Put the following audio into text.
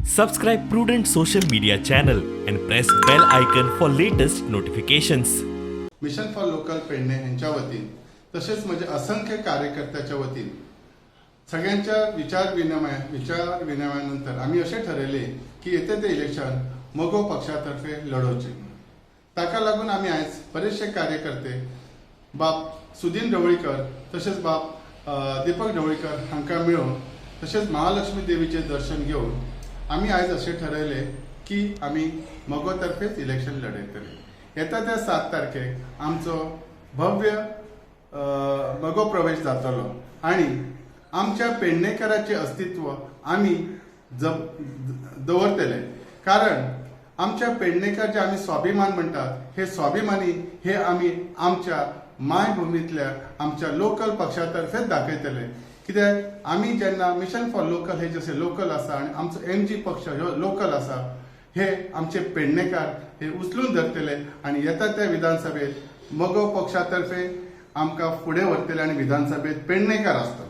Subscribe Prudent Social Media channel and press bell icon for latest notifications. Mission for local Pedne यांच्या वतीन तसेच म्हजे असंख्य कार्यकर्त्याच्या वतीन सगळ्यांच्या विचार विनिमयानंतर आमी अशें ठरयलें की येते ते इलेक्शन मगो पक्षातर्फे लढोवचें. ताका लागून आमी आयज बरेचशे कार्यकर्ते बाब सुदीन ढवळीकर तशेंच बाब दीपक ढवळीकर हांकां मेळून तशेंच महालक्ष्मी देवीचें दर्शन घेवन आमी आयज अशें ठरयलें की आमी मगो तर्फेच इलेक्शन लढयतले. येता त्या 7 तारखेक आमचो भव्य मगो प्रवेश जातलो आनी आमच्या पेडणेकराचें अस्तित्व आमी दवरतले, कारण आमच्या पेडणेकर जे आमी स्वाभिमान म्हणटात, हे स्वाभिमानी हे आमी आमच्या मायभुमींतल्या आमच्या लोकल पक्षातर्फेच दाखयतले. कित्याक आमी जेन्ना मिशन फॉर लोकल हे जशे लोकल आसा आनी आमचो एमजी पक्ष ह्यो लोकल आसा, हे आमचे पेडणेकार हे उचलून धरतले आनी येता त्या विधानसभेत मगो पक्षातर्फे आमकां फुडें व्हरतले आनी विधानसभेत पेडणेकार आसतलो.